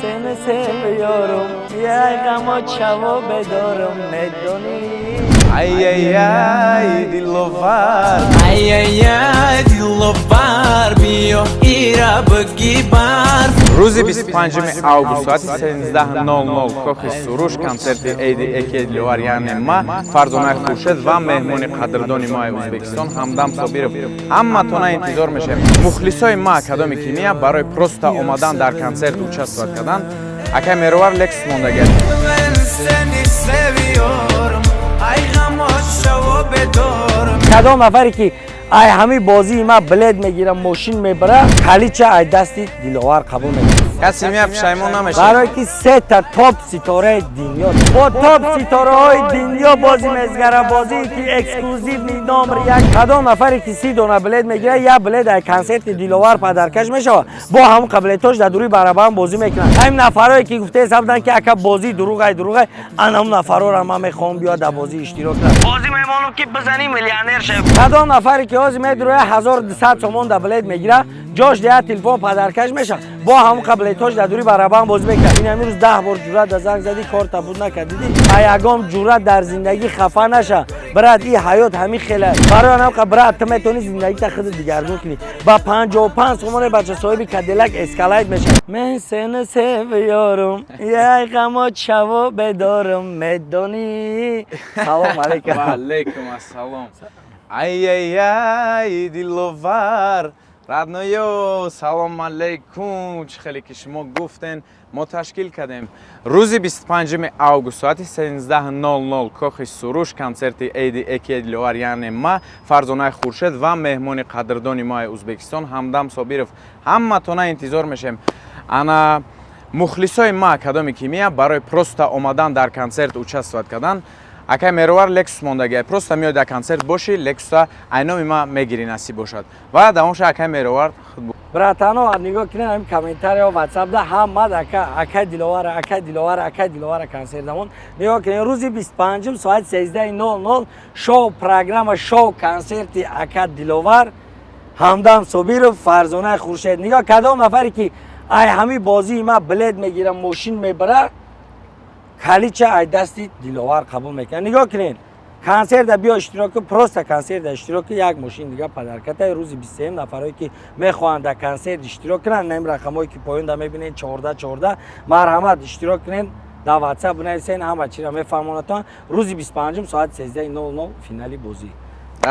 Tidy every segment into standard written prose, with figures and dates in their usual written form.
Seni seviyorum. Ey ғамо чаво бедорам, медонӣ. Ай-яй-яй, Диловар. Ай-яй-яй, Диловар, биё ира бигӣ барф. Рӯзи 25 август соати 13:00, Кохи Суруш, консерти эйди эки Диловар, яъне ма, Фарзонаи Хуршед ва меҳмони қадрдони мои Ӯзбекистон Ҳамдам Собиров. Ҳаматона интизор мешавем. Мухлисои ма кадоми кимия, барои просто омадан дар консерт участвовать кардан, акай Меровар Лексус мондагиад. Ben seni seviyorum. Ай ғамо шаво бедорам. Кадом нафаре ки ай ҳамин бозии ма билет мегира, мошин мебара, калича ай дасти Диловар қабул мекунад. Каси мия пушаймон намешавад. Барое ки сета топ ситораи дунё бо топ ситораҳои дунё бозӣ мезгара, бозие ки эксклюзивный, номер як. Кадом нафаре ки 30 дона билет мегира, як билет ай консерти Диловар подарка ш мешавад. Бо ҳамон қабилетош дар дуруи барабан бозӣ мекунанд. Ҳамин нафарое ки гуфтаеса буданд, ки ака, бозӣ дурӯғай, дурӯғай, анам нафарора ман мехоҳам биёд, дар бозӣ иштирок кунад. Бозӣ мемонам, ки бизанӣ, миллионер шав. Кадом нафаре ки ҳозир медуроя, 1200 сомон дар билет мегира, ҷош дия телефон подарка ш мешавад. Бо ҳамон қабилетош дар дури барабан бозӣ мекунад. Ин ҳамин рӯз 10 бор ҷуръат да занг задӣ, корта буд накард, дидӣ? А ягон ҷуръат дар зиндагӣ хафа наша, брат. И ҳаёт ҳамин хеле барои анамқа, брат, ту метавонӣ зиндагита худат дигаргун кунӣ. Ба 55 сомоне, бача, соҳиби Кадиллак Эскалейд мешавад. Мен сени seviyorum. Ey ғамо чаво бедорам, медонӣ. Салом алейкум. Ва алейкум ассалом. Ай-яй-яй, Диловар, родной, салом алейкум. Чӣ хеле ки шумо гуфтен, мо ташкил кардем. Рӯзи 25 август соати 13:00, Кохи Суруш, консерти эйди эки Диловар, яъне ма, Фарзонаи Хуршед ва меҳмони қадрдони мои Ӯзбекистон Ҳамдам Собиров. Ҳаматона интизор мешавем. Ана мухлисои ма кадоми кимия, барои просто омадан дар консерт участвовать кардан, акай Меровар Лексус мондагиай. Просто меои, дар консерт бошӣ, Лексуса айноми ма мегирӣ, насиб бошад. Ва давомша акай Меровар. Братано, нигоҳ кунед, ҳамин комментарияо Ватсапда ҳамад ака, акай Диловара, акай Диловара, акай Диловара, консерт дамон. Нигоҳ кунед, рӯзи 25-ум соати 13:00 шоу программа, шоу консерти ака Диловар, Ҳамдам Собиров, Фарзонаи Хуршед. Нигоҳ, кадом нафаре ки ай ҳамин бозии ма билет мегира, мошин мебара, калича ай дасти Диловар қабул мекунад. Нигоҳ кунед, консерта биё, иштирок кун, просто консерта иштирок кун, як мошин дига подарка та. Рӯзи 23-м нафарое ки мехоҳанд дар консерт иштирок кунанд, ин рақамҳое ки поёнда мебинед, 14 14, марҳамат, иштирок кунед. Дар Ватсап бинависен, ҳама чиро мефаҳмонатон. Рӯзи 25-ум соати 13:00 финали бозӣ.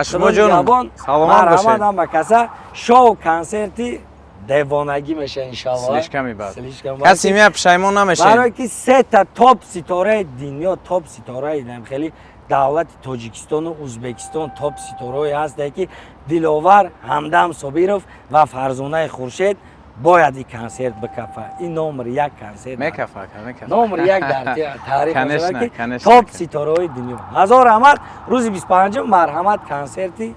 Шумо ҷонам, саломат марҳамат. бошед. Ҳама каса, шоу консерти девонагӣ меша, иншалло. Слишком бад. Слишком бад. Каси мия пушаймон намешед. Барое ки сета топ ситораи дунё, топ ситораи хеле давлати Тоҷикистону Ӯзбекистон, топ ситораое ҳастае, ки Диловар, Ҳамдам Собиров ва Фарзонаи Хуршед, бояд ин консерт бикафа. Ин номер як консерт. Мекафа, ака, мекафа. Номер як дар таърих Конечно, мешавад, ки конечно. топ ситораҳои дунё. Ҳазор раҳмат. Рӯзи 25-ум, марҳамат, консерти.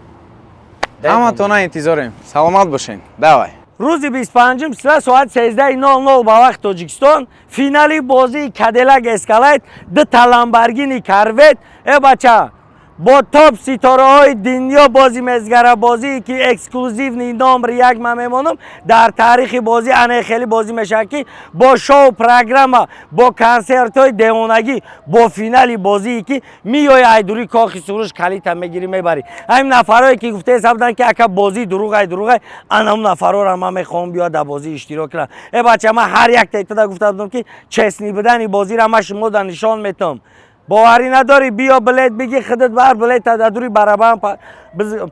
Ҳаматона интизорем, саломат бошен, давай. Рӯзи 25-ум соати 13:00 ба вақти Тоҷикистон финали бозии Кадиллак Эскалейд, дута Ламборгини Корвет. Э бача, бо топ ситораҳои дунё бозӣ мезгара, бозие ки эксклюзивный, номер як ман мемонам дар таърихи бозӣ. Ане хеле бозӣ мешавад, ки бо шоу программа, бо консертҳои девонагӣ, бо финали бозие ки меои, айдури Кохи Суруш калита мегирӣ, мебарӣ. Ҳамин нафарое ки гуфтаеса буданд, ки ака, бозӣ дурӯғай, дурӯғай, анам нафарора ман мехоҳам биёд, дар бозӣ иштирок кунам. Э бача, ман ҳар як таитада гуфта будам, ки честный будани бозиро ман шумода нишон метавам. Боварӣ надорӣ, биё, билет бигӣ, худат бар билета дар дури барабан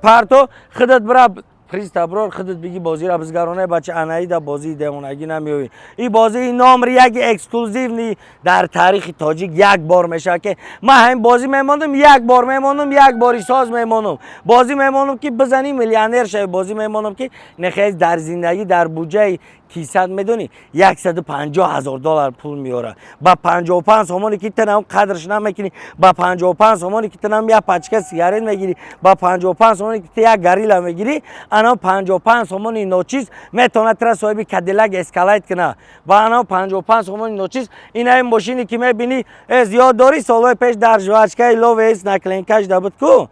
парто, худат бира, приз таброр, худат биги, бозиро бизгароне. Бача, анаида бозии девонагӣ намеоӣ. И бозии номер яки эксклюзивный дар таърихи тоҷик як бор мешавад, ки ман ҳамин бозӣ мемонам, як бор мемонам, як бори соз мемонам. Бозӣ мемонам, ки бизанӣ, миллионер шавӣ. Бозӣ мемонам, ки нехез дар зиндагӣ дар буҷаи кисат, медонӣ, 150 000 доллар пул меорад. Ба 55 сомоне ки тинам қадрш намекунӣ, ба 55 сомоне ки тинам як пачка сигарет мегирӣ, ба 55 сомоне ки ту як Горилла мегирӣ, ана 55 сомони ночиз метавонад тира соҳиби Кадиллак Эскалейд кунад. Ба ана 55 сомони ночиз инаи мошине ки мебинӣ, э зиёд дорӣ, солҳои пеш дар жвачка и Ловес наклейка шда буд ку.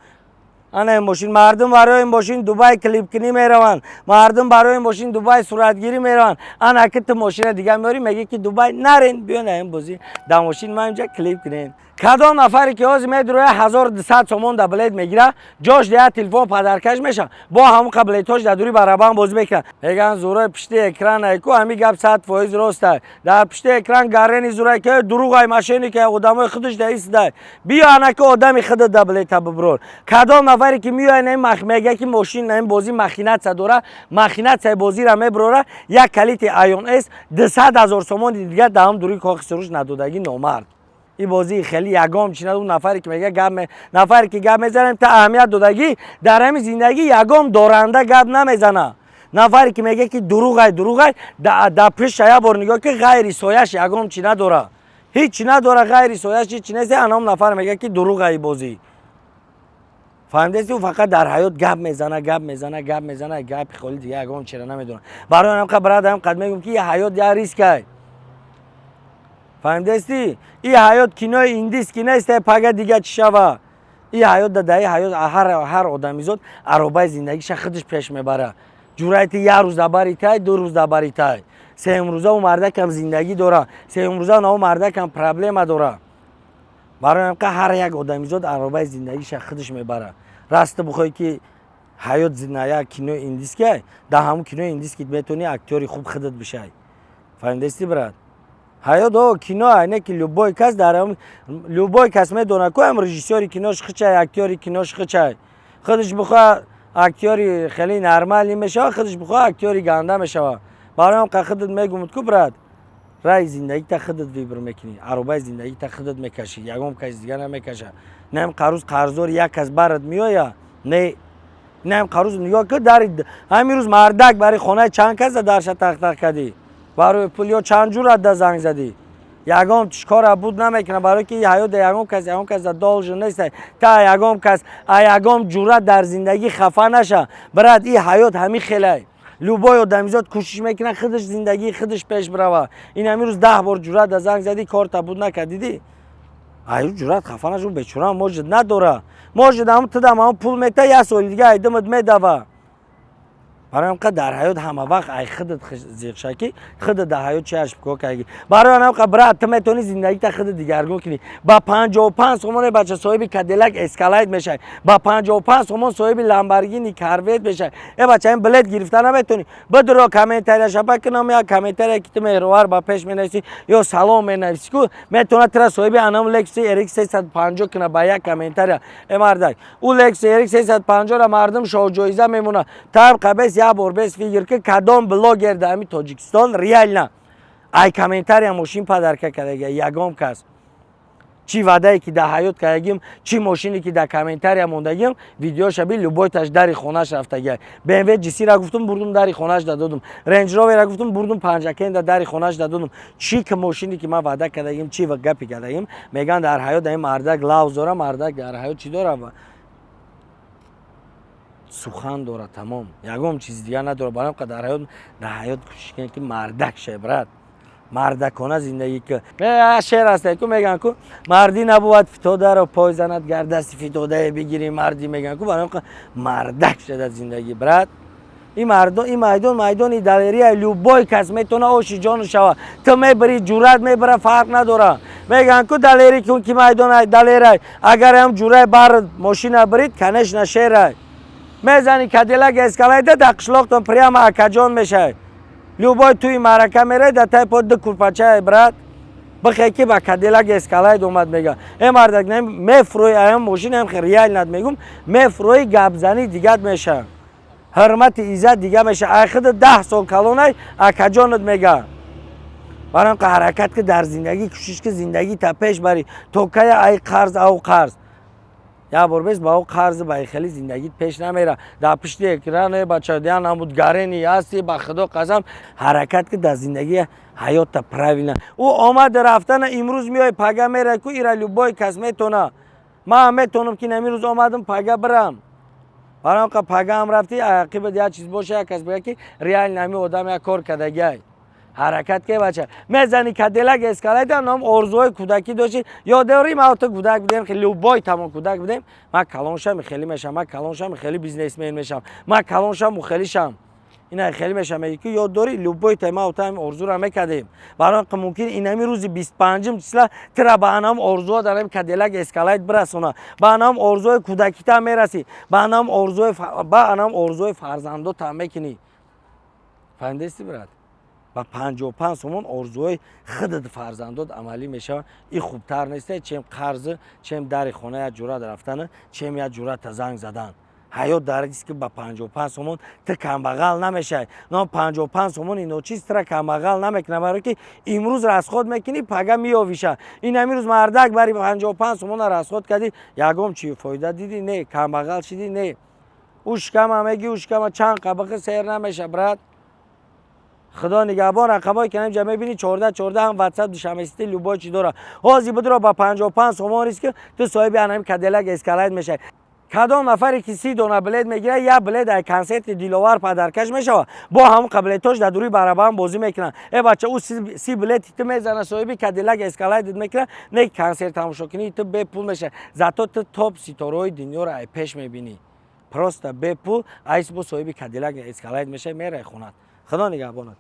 Ана ин мошин, мардум барои ин мошин Дубай клипкунӣ мераванд, мардум барои ин мошин Дубай суратгирӣ мераванд. Ана ки ту мошина дига меорӣ, мегӣ ки Дубай нарен, биён ин бозӣ дар мошин ма инҷа клип кунем. Кадом нафаре ки ҳозир медуроя, 1200 сомон да билет мегира, ҷош дия телефон падаркаш меша, бо ҳамон қа билетош дар дури барабан бозӣ мекунад. Мегӯянд, зурои пишти экран айку, ҳами гап 100% ростай. Дар пишти экран гарени зурай ки дуруғай, мошенник ай, одамои худаш да истидай. Биё, анаки одами худат да билета биброр. Кадом нафаре ки меояд, мега ки мошин ин бозӣ махинация дора, махинатсияи бозиро меброра, як калити Айон С 200 000 сомони дига даҳам дури Кохи Суруш надодагӣ, номард. Ин бозии хеле ягон чи над. Нафаре ки мега гап, нафаре ки гап мезанем, та аҳамият додагӣ, дар ҳамин зиндагӣ ягон доранда гап намезана. Нафаре ки мега ки дуруғай, дуруғай, дар пишта як бор нигоҳ ки, ғайри сояш ягон чи надора, ҳеҷ чи надора, ғайри сояш ҳеҷ чи нест. Анам нафар мега ки дуруғай бозӣ, фаҳмидеси? Ӯ фақат дар ҳаёт гап мезана, гап мезана, гап мезана, гапи холи, дига ягон чира намедонад. Барои ҳам брат, қад мегӯм ки ҳаёт як рискай, фаҳмидести? И ҳаёт кинои индийский нест, пага дига чӣ шава. И ҳаёт дадаи ҳаёт, ҳар одамизод аробаи зиндагиша худаш пеш мебара. Ҷурайти як рӯз дар бари тай, 2 рӯз дар бари тай, сеюмрӯза ӯ мардакам зиндагӣ дора, сеюмрӯза на ӯ мардакам проблема дора. Барои ҳамқа ҳар як одамизод аробаи зиндагиша худаш мебара. Раста бихоҳӣ ки ҳаёт як кинои индийский, дар ҳамун кинои индийский метавонӣ актёри хуб худат бишай, фаҳмидести, брат? Ҳаёт о кино, не ки любой кас дар любой кас медонад ку, ҳам режиссёри кинош хичай, актёри кинош хичай. Худаш бихоҳ, актёри хеле нормалӣ мешава, худаш бихоҳ, актёри ганда мешава. Барои ҳам худат мегумуд ку, брат, раи зиндагита худат выбор мекунӣ, аробаи зиндагита худат мекашӣ, ягон каси дига намекаша. Наем қарӯз қарздори як кас барат меоя, не, наем қарӯз нигоҳ ки, дари ҳамин рӯз мардак барои хонаи чанд каса дарша тақ-тақ кардӣ барои пул ё чанд ҷурат да занг задӣ, ягон кора буд намекунад. Барое ки ҳаёт ягон кас ягон кас должен нест, та ягон кас а ягон ҷурат дар зиндагӣ хафа наша, брат. И ҳаёт ҳамин хелай, любой одамизод кӯшиш мекунад худаш зиндагии худаш пеш бирава. Ин ҳамин рӯз 10 бор ҷурат да занг задӣ, корта буд накард, дидӣ, аю ҷурат хафа нашу, бечора, может, надора, может, ҳам тудам ҳам пул мета, як соли дига айдимат медава. Барои ҳамқа дар ҳаёт ҳама вақт ай худат зиқ ша, ки худат дар ҳаёт чи ошибка кардӣ. Барои ҳамқа, брат, ту метавонӣ зиндагита худат дигаргун кунӣ. Ба 55 сомоне, бача, соҳиби Кадиллак Эскалейд мешавӣ, ба 55 сомон соҳиби Ламборгини Корвет мешавӣ. Э бача, ин билет гирифта наметавонӣ, бидро комментария шапа кунам, як комментария ки ту меҳровар ба пеш менависӣ ё салом менависӣ ку, метавонад тура соҳиби анам Лексуси RX 350 куна ба як комментария. Э мардак, ӯ Лексуси RX 350-ра мардум шоҳҷоиза мемонад. Табқа бес як бор бес фикр ки, кадом блогер дар ҳамин Тоҷикистон реально ай комментария мошин подарка кардага? Ягон кас. Чӣ ваъдае ки дар ҳаёт кардагим, чӣ мошине ки дар комментария мондагим, видеоша би, любой таш дари хонаш рафтагиа. БМВ GS-ра гуфтум, бурдум, дари хонаш дадодум. Рейндж Роверра гуфтум, бурдум, Панҷакенда дари хонаш дадодум. Чӣ ки мошине ки ман ваъда кардагим, чӣ гапе кардагим, мегӯянд, дар ҳаёт ин мардак лавз дора, мардак дар ҳаёт чӣ дора? Сухан дора, тамом, ягон чизи дигар надора. Барои дар ҳаёт кӯшиш кунед ки мардак шавед, брат, мардакона зиндагӣ ки. Шеър ҳаста ку, мегӯянд ку: «Мардӣ набувад фитодаро пой занад, гар дасти фитодае бигирӣ мардӣ», мегӯянд ку. Барои мардак шуда зиндагӣ, брат. Ин мардон, ин майдон майдони далерия, любой кас метавона оши ҷону шава. Ту мебири, ҷуръат мебира, фарқ надора. Мегӯянд ку, далерӣ кун ки майдон далерай. Агар ҳам ҷуръай бар мошина бирид, конечно, шерай мезани Кадиллак Эскалейда, дар қишлоқтон прямо акаҷон мешавед. Любой туи маърака мерай, дар тай по ду курпачае, брат, бихе ки ба Кадиллак Эскалейд омад, мега. Э мардак, мефурӯи аям мошинаам, реально мегум, мефурӯи, гапзанӣ дигат меша, ҳурмати иззат дига меша. Ай худ 10 сол калонай, акаҷонат мега. Барои ҳаракат ки дар зиндагӣ, кӯшиш ки зиндагита пеш барӣ. То кая ай қарз, ав қарз, як бор бес ба ӯ қарзи ба хеле зиндагит пеш намера. Дар пишти экране, бача, я намуд гарени ҳасти, ба худо қасам. Ҳаракат ки дар зиндагӣ, ҳаётта правильно. Ӯ омада рафтана, имрӯз меои, пага мера ку, ира любой кас метона. Ман метонам ки намирӯз омадам, пага бирам. Барои пагаам рафтӣ, ақибат як чиз боша, як кас бигӯяд ки реально ҳамин одам як кор кардагиай. Ҳаракат ке, бача, мезани Кадиллак Эскалейда. Ном орзуҳои кӯдакӣ дошти, ёдорӣ? Ма ту кӯдак будем, любой тамон кӯдак будем: ман калон шам, хеле мешам, ман калон шам, хеле бизнесмен мешам, ман калон шам, хеле шам, ина хеле мешам. Меги ки ёд дорӣ, любой тема там орзура мекардем. Барои мумкин инами рӯзи 25-ум числа тира ба анам орзуҳо дар ами Кадиллак Эскалейд бирасона, ба анам орзуҳои кӯдакита мерасӣ, ба анам орзуҳои фарзандота мекунӣ. Фаҳмидести, брат? Ба 55 сомон орзуҳои худат, фарзандот амалӣ мешаванд. И хубтар нест, чем қарзы, чем дари хона як ҷурат рафтана, чем як ҷурата занг задан? Ҳаёт дар ки ба 55 сомон ту камбағал намешавӣ. Но 55 сомон ино чиз тура камбағал намекунад, барое ки имрӯз расход мекунӣ, пага меёвиша. Ин амирӯз, мардак, бари 55 сомона расход кардӣ, ягон чи фоида дидӣ? Не. Камбағал шидӣ? Не. Ушкама меги, ушкама чанд қабақи сер намеша, брат. Худо нигаҳбон. Рақамҳое ки инҷа мебинӣ, 14 14, ҳам Ватсап, Душанбесити, любой чи дора. Ҳозир будро, ба 55 сомон рист ки ту соҳиби анами Кадиллак Эскалейд мешавӣ. Кадом нафаре ки 30 дона билет мегирад, як билет ай консерти Диловар подаркаш мешавад. Бо ҳамон қабилетош дар дуруи барабан бозӣ мекунанд. Э бача, ӯ 30 билети ту мезана, соҳиби Кадиллак Эскалейдит мекунад. Не, консерт тамошокунии ту бепул мешавад, зато ту топ ситораҳои дунёро ай пеш мебинӣ, просто бепул. Айс бо соҳиби Кадиллак Эскалейд мешавӣ, мерай хонат. Худо нигаҳбонат.